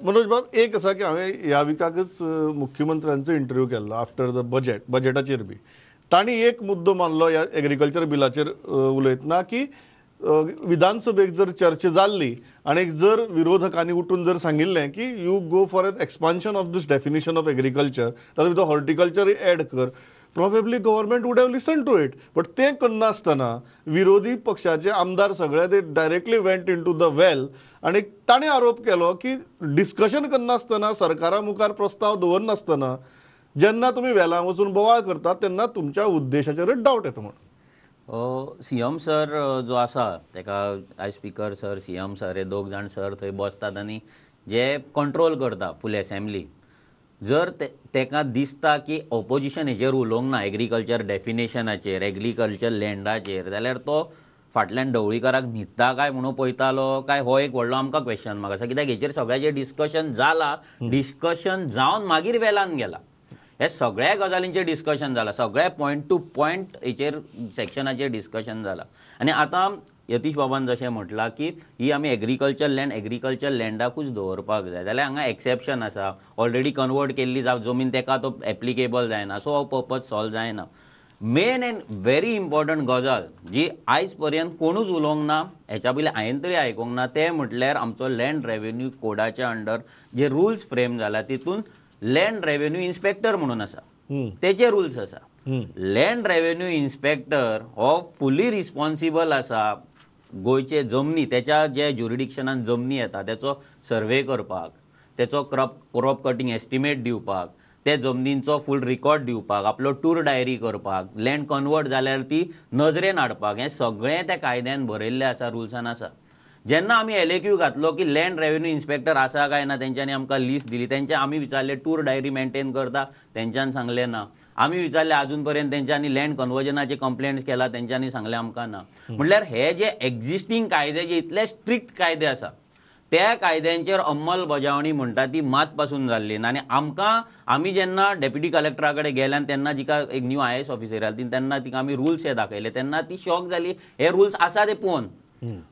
मनोज बाब, एक आसा की हांवें ह्या विकाकच मुख्यमंत्र्यांचो इंटरव्यू केल्लो आफ्टर the budget, बजेटाचेर बी तांणी एक मुद्दो मानलो ह्या एग्रीकल्चर बिलाचेर उलयतना की विधानसभेक जर चर्चा जाल्ली आनी जर विरोधकांनी उठून जर सांगिल्लें की you go for an expansion of this definition of agriculture, तातूंत भितर हॉर्टिकल्चर एड कर, probably government would have listen to it. But तें करनासतना विरोधी पक्षाचे आमदार सगळे ते directly went into the well आनी ताणें आरोप केलो की डिस्कशन करनासतना, सरकारा मुखार प्रस्ताव दवरनासतना जेन्ना तुमी वेलां वचून बोवाळ करतात तेन्ना तुमच्या उद्देशाचेरच डावट येता म्हणून. सी एम सर जो आसा तेका आयज speaker sir, C M sir हे दोग जाण सर थंय बसतात आनी जे कंट्रोल करता फूल एसेंब्ली. जर तेका दिसता की ऑपोजिशन हेजेर उलोवंक ना, एग्रीकल्चर डेफिनेशनाचेर, एग्रीकल्चर लँडाचेर, जाल्यार तो फाटल्यान ढवळीकाराक न्हिदता काय म्हणून पळयतालो काय, हो एक व्हडलो आमकां क्वेश्चन मार्क आसा. कित्याक हेचेर सगळ्याचेर डिस्कशन जाला, डिस्कशन जावन मागीर वेलान गेला, हे सगळ्या गजालींचेर डिस्कशन जाला, सगळ्या पॉयंट टू पॉयंट हेचेर सेक्शनाचेर डिस्कशन जाला. आनी आतां यतीश बाबान जशें म्हटलां की ही आमी एग्रीकल्चर लँड एग्रीकल्चर लँडाकूच दवरपाक जाय, जाल्यार हांगा एक्सेप्शन आसा, ऑलरेडी कन्वर्ट केल्ली जमीन तेका तो एप्लिकेबल जायना, सो हो पर्पज सॉल्व जायना. मेन एंड व्हेरी इम्पॉर्टंट गजाल जी आयज पर्यंत कोणूच उलोवंक ना, हेच्या पयलीं हांवें तरी आयकूंक ना, तें म्हटल्यार आमचो लँड रेवेन्यू कोडाच्या अंडर जे रुल्स फ्रेम जाला तितून लँड रेवेन्यू इन्स्पेक्टर म्हणून आसा, तेचे रुल्स आसा. लँड रेवेन्यू इन्स्पेक्टर हो फुली रिस्पॉन्सिबल आसा गोंयचे जमनी, तेच्या जे ज्युरिडिक्शनान जमनी येता तेचो सर्वे करपाक, तेचो क्रॉप कटिंग एस्टिमेट दिवपाक, ते जमनींचो फूल रिकॉर्ड दिवपाक, आपलो टूर डायरी करपाक, लँड कन्वर्ट जाल्यार ती नजरेन हाडपाक, हें सगळें त्या कायद्यान बरयल्लें आसा, रुल्सान आसा. जेन्ना आमी LAQ घातलो की लँड रेवेन्यू इन्स्पेक्टर आसा काय ना, तेंच्यांनी आमकां लिस्ट दिली, तेंच्या आमी विचारलें टूर डायरी मेंटेन करता, तेंच्यान सांगलें ना. आमी विचारलें आजून पर्यंत तेंच्यांनी लँड कन्वर्जनाचे कंप्लेंट्स केला, तेंच्यांनी सांगलें आमकां ना. म्हटल्यार हे जे एक्झिस्टींग कायदे जे इतले स्ट्रिक्ट कायदे आसा त्या कायद्यांचेर अंमलबजावणी म्हणटा ती मात पासून जाल्ली ना. आनी आमकां आमी जेन्ना डेप्युटी कलेक्टरा कडेन गेले आनी तेन्ना जिका एक न्यू IAS officer आयली तेन्ना तिका आमी रुल्स हे दाखयले, तेन्ना ती शॉक जाली, हे रुल्स आसा ते पळोवन.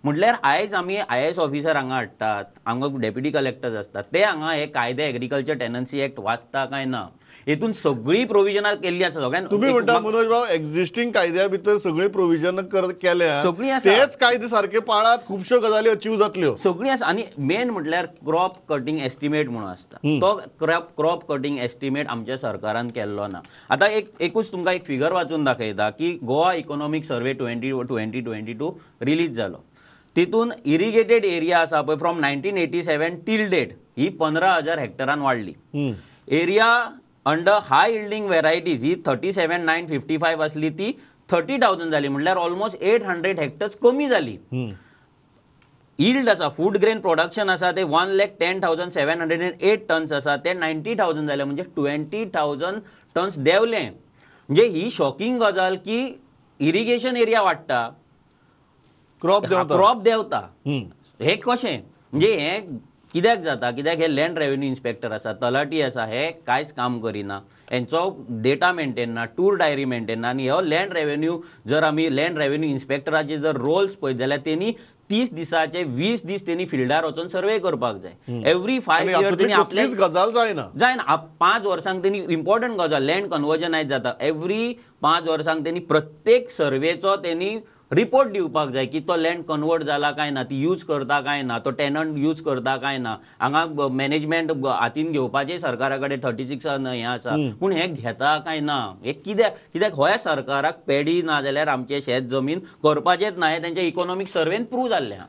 म्हटल्यार आयज आमी IAS officer हांगा हाडटात, हांगा डेप्युटी कलेक्टर्स आसतात, ते हांगा हे कायदे एग्रीकल्चर टेनन्सी एक्ट वाचता काय ना, हेतून सगळीं प्रोविजनां केल्लीं आसा. सगळ्यान तुमी म्हणटा मनोज बाब एक्झिस्टींग कायद्या भितर सगळीं प्रोविजन केल्या, सगळीं आसा, तेच कायदे सारके पाळात, खुबश्यो गजाली अचीव जातल्यो, सगळीं आसा. आनी मेन म्हटल्यार क्रॉप कटिंग एस्टिमेट म्हणून आसता, तो क्रॉप कटिंग एस्टिमेट आमच्या सरकारान केल्लो ना. आतां एकूच तुमकां एक फिगर वाचून दाखयता की गोवा इकॉनॉमीक सर्वे 2022 रिलीज जालो, तितून इरिगेटेड एरिया आसा पळय फ्रॉम 1987 टील डेट ही 15,000 हेक्टरान वाडली. Area under high yielding varieties ही 37,955 आसली ती 30,000 जाली, म्हणल्यार ऑलमोस्ट 800 हेक्टर्स कमी जाली. यील्ड आसा, फूड ग्रेन प्रोडक्शन आसा ते 1,10,708 टन्स आसा, ते 90,000 जाले, म्हणजे 20,000 टन्स देंवले. म्हणजे ही शॉकिंग गजाल की इरिगेशन एरिया वाडटा, क्रॉप देंवता, हे कशें? म्हणजे हें कित्याक जाता? कित्याक हे लँड रेवेन्यू इन्स्पेक्टर आसा, तलाठी आसा, हे कांयच काम करिना, हेंचो डेटा मेंटेन ना, टूर डायरी मेंटेन ना. आनी हो लँड रेवेन्यू जर आमी लँड रेवेन्यू इन्स्पेक्टराचे जर रोल्स पळयत जाल्यार तेणी 30 दिसाचे 20 दीस तेणी फिल्डार वचून सर्वे करपाक जाय. एवरी 5 इयर तेणी आपली गजाल जायना जायना, 5 वर्सांक तेणी इम्पॉर्टंट गजाल लँड कन्वर्जन आयज जाता, एवरी 5 वर्सांक तेणी प्रत्येक सर्वेचो तेणी रिपोर्ट दिवपाक जाय की तो लँड कन्वर्ट जाला काय ना, ती यूज करता काय ना, तो टेनंट यूज करता काय ना. हांगा मॅनेजमेंट हातीन घेवपाचें सरकारा कडेन 36 हें आसा, पूण हें घेता काय ना, हें कित्याक? कित्याक ह्या सरकाराक पेडी ना जाल्यार आमचें शेत जमीन करपाचेंच ना, हें तेंच्या इकॉनॉमीक सर्वेन प्रूव जाल्लें आहा.